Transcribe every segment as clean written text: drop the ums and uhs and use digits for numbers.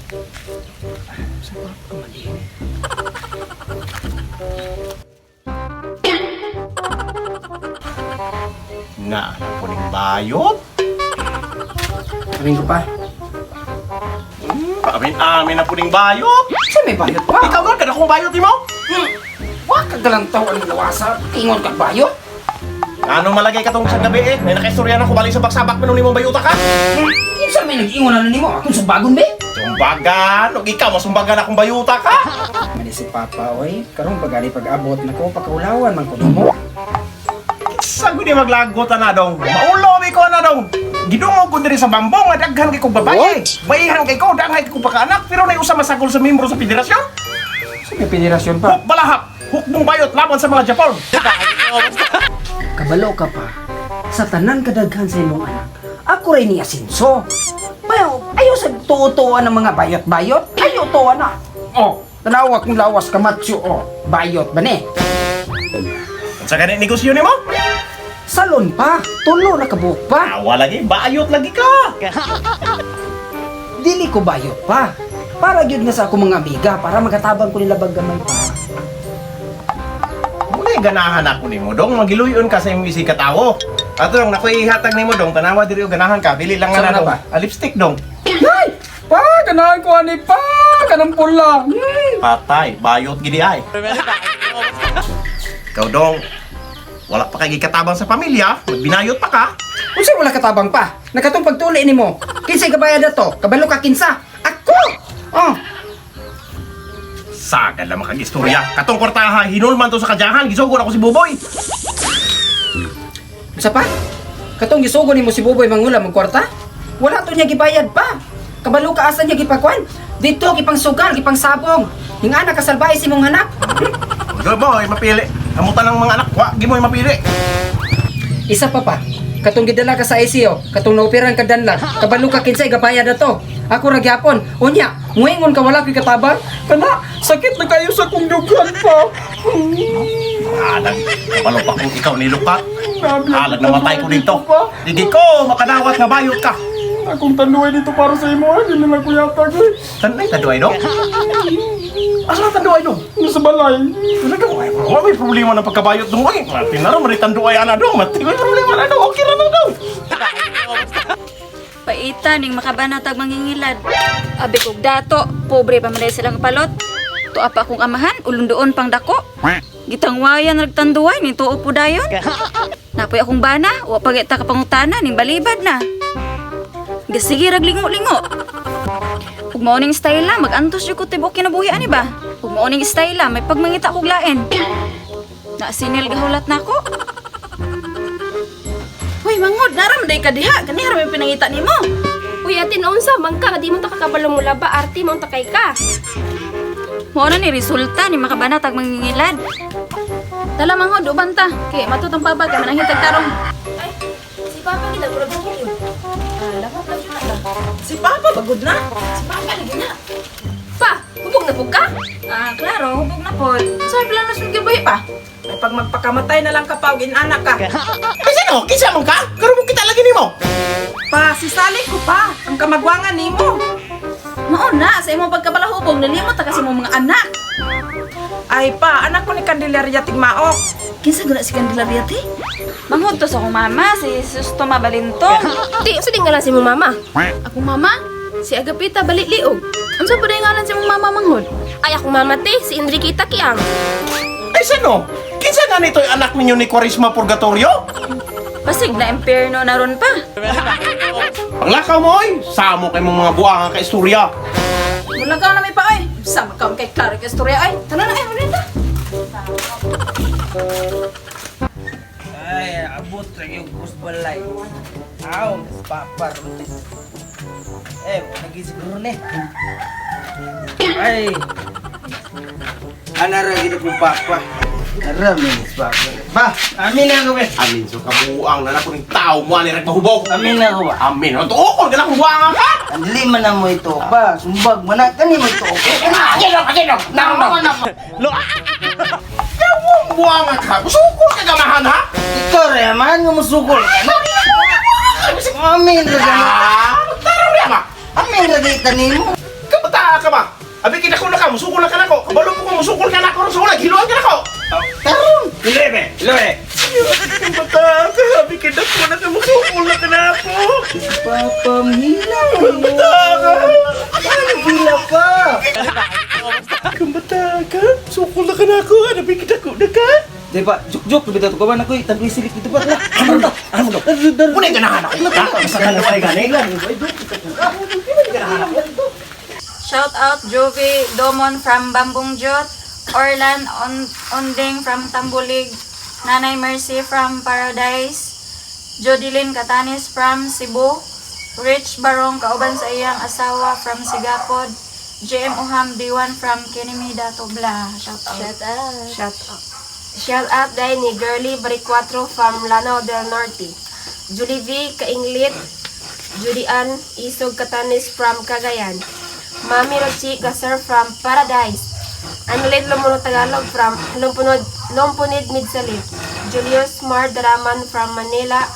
Sa pa kamali. Nga, po ning bayot. Amin ko pa. Amin, amin na po ning bayot. Sa may bayot pa? Ikaw nga, kada kong bayot mo. Wa ka galantaw ang lawasa. Ingon ka bayot. Ano malagay ka tong sa gabi eh? May nakaistorya na ko bali sa baksabak mo nimong bayuta ka. Kinsa may nag-ingon na nimo? Akong sumbagon be. Sumbagan, ug ikaw masumbagan akong bayuta ka. Mali si Papa oy, karon pagali pag-abot nako pakaulawan man ko nimo. Sa gudi maglagot na dong. Maulo mi ko na dong. Gidungog ko diri sa bambong nga daghan kay kog babae. Bayihan kay ko, daghan kay kog pagkaanak, pero nay usa masagol sa membro sa federasyon. Sa may federasyon pa. Huk balahap, hukbong bayot laban sa mga Japon. Kabalo ka pa. Sa tanan kadaghan sa imong anak. Ako rin ni Asinso. Bayo, ayaw sa tuo-tuo ng mga bayot-bayot. Ayaw tuo na. Oh, tanawa kung lawas ka macho. Oh, bayot ba ni? Sa gani negosyo nimo? Salon pa, tulo na kabuok pa. Awa lagi, bayot lagi ka. Dili ko bayot pa. Para gyud nga sa ako mga amiga, para magatabang ko nila gamay pa. Muna ganahan ako nimo dong, magiluyon ka sa imong isig katawo. Ato dong nakoy ihatag nimo dong, tanawa diri og ganahan ka, bili lang nga Saan na na dong. ba? Ah, lipstick dong. Ay! Pa, ganahan ko ani pa! Kanang pula! Hmm. Patay, bayot gidi ay. Ikaw dong, wala pa kay gikatabang sa pamilya, magbinayot pa ka. Unsa wala katabang pa? Nakatong pagtuli nimo. Kinsay kabayad na to? Kabalo ka kinsa? Ako! Oh, Sagad lang makagistorya. Katong kwartaha, hinulman to sa kadyahan, gisugod ako si Buboy. Unsa pa? Katong gisugo nimo si Buboy mangula magkwarta? Wala to niya gibayad pa. Kabalo ka asa niya gipakwan? Dito gipang sugal, gipang sabong. Ning ana kasalbahe si mong anak. Di mo, ay mapili. Amutan ng mga anak, wa, gi mo ay mapili. Isa pa pa. Katong gidala ka sa ICU, katong naoperan ka danla, kabalo ka kinsay gabayad na to. Ako ra gyapon. Unya, muingon ka wala koy katabang. Kana, sakit na kayo sa kong dughan pa. Alag, kabalo pa kung ikaw nilukat. Alag namatay ko dito. Hindi ko makadawat nga bayot ka. Akong tanduay dito para sa imo, ay, dili lang ko yatag. Eh. Tanay, tanduay dong. Asa na tanduay dong? Nasa balay. Ano dong? Ay, wala may problema ng pagkabayot dong. Ay, matin na rin, may tanduay ana dong. Matin, may problema na dong. Okay lang na dong. Paita ning makabanatag mangingilad. Abi kog dato, pobre pa man dahil silang palot. Tuwa pa akong amahan, ulundoon pang dako. Gitangwayan nagtanduay ning tuo po dayon. Napoy akong bana, wa pa kita kapangutana ning balibad na. Gasige rag lingo-lingo. Ug mao ning style la, magantos jud ko tibok kinabuhi ani ba? Ug mao ning style la, may pagmangita kog lain. Na sinil gahulat nako. Hoy, mangod, naram day ka diha. Kani ra may pinangita nimo. Uy, ate, naunsa man ka, di mo ta kakabalo mula ba, arte mo ta kay ka. Mao na ni resulta ni makabanatag mangingilad. Tala manghod, uban ta. Kay matut ang papa kay manangitag tarong. Ay, si Papa gid murag ko. Si Papa bagod na. Si Papa lagi na. Pa, hubog na pug ka? Ah, klaro, hubog na pod. So ay plano sa gibuhi pa. May pag magpakamatay na lang ka pa og inana ka. Ay, sino? Kinsa man ka? Karon mo kita lagi nimo. Pa, si Sally ko pa, ang kamagwangan nimo. Mao na sa imong pagkabalahubog nalimot ta kasi imong mga anak. Ay pa, anak ko ni Candelaria Tigmaok. Kinsa guna si Candelaria te? Manghod to sa akong mama, si Susto Mabalintong. Di, unsa di ngalan si mong mama? Akong mama, si Agapita Balitliog. Unsa pa day ngalan si imong mama manghod? Ay, akong mama te, si Enriqueta Kiang. Ay, sino? Kinsa nga nito'y anak ninyo ni Quaresma Purgatorio? Pasig na impierno na ron pa. Panglakaw mo, oy! Samo kay mong mga buwangan ka istorya. Wala ka na may pa ay. Sama ka kay Clara kay istorya ay. Tara na ay, ulit ta. Ay, abot sa iyong kusbalay. Aw, mas papa. Eh, nagisiguro ni. Ay. Anara gid ko papa. Ara minis papa. Ba, amin na ako ba. Amin so kabuang na nako ning tao mo ani rag mahubog. Amin na ako ba. Amin. Ang tuokon ka na kung buwangan ka. Ang dili man na mo ito ba. Sumbag man na kani mo ito. Agin agin Narong Lo. Gawong buwangan ka. Sukol ka gamahan ha? Ikaw re man nga musukol ka na. Amin ra gani. Ah, tarong niya ma. Amin ra gid tanimo. Bata ka ba? Abi kita ko na ka, musukol na ka nako. Kabalo mo ko musukol ka nako, sa ulag hiluan ka nako. Karon. Ilebe, ilebe. Bata ka, abi kita ko na ka, musukol na ka nako. Papamhila. Bata ka. Hila pa. Bata ka, sukol na ka nako, abi kita ko na ka. Di ba, juk-juk, bitaw ko ba na koy, tabi silik dito ba? Ano ta? Ano to? Muna ganahan ako. Basta ka ay gani. Shout out Jovi Domon from Bambung Jot, Orlan Onding from Tambulig, Nanay Mercy from Paradise, Jodilyn Katanis from Cebu, Rich Barong kauban sa iyang asawa from Sigapod, JM Uham D1 from Kinimida Tobla. Shout out. Shout out. Shout out. Shout out dahil ni Girly Baricuatro from Lanao del Norte. Julie V. Kainglit, Judy Ann Isog Katanis from Cagayan. Mami Rochi Gasser from Paradise. Anulit Lumuno Tagalog from Lumpunod, Lumpunid Midsalip. Julius Mar Daraman from Manila.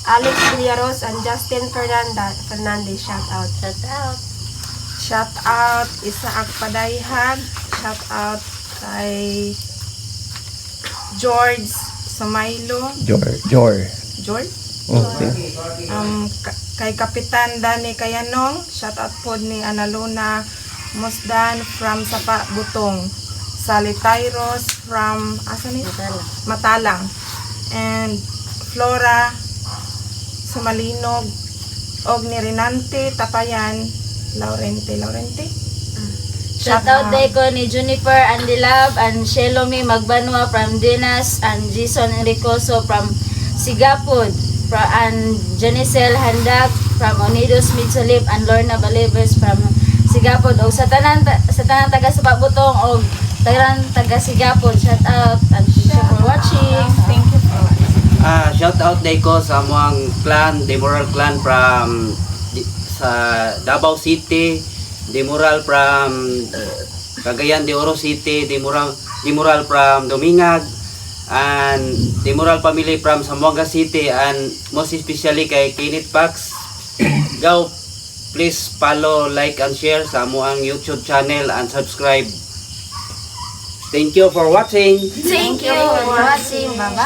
Alex Villaros and Justin Fernandez. Shout out. Shout out. Shout out Isaac Padayhag. Shout out kay George Sumaylo. Jor, Jor. George? Kay Kapitan Danny Kayanong, shout out po ni Analuna Musdan from Sapa Butong. Sally Tyros from asa ni? Matalang. And Flora Sumalinog og ni Renante Tapayan Laurente Laurente. Shout out day ko ni Juniper Andilab and Shelomi Magbanwa from Dinas and Jason Enricoso from Sigapod and Janicel Handak from Onidos Mitsolip and Lorna Balibes from Sigapod og sa tanan taga sa Pabutong og tanan taga Sigapod, shout out and thank you for watching. Thank you for watching. Ah, shout out day ko sa among clan, Demoral clan from sa Davao City, Demoral from Cagayan de Oro City, Demoral from Dumingag, and Demoral family from Zamboanga City, and most especially kay Kenneth Pax. Go, please follow, like, and share sa among YouTube channel and subscribe. Thank you for watching. Thank you for watching. Bye-bye.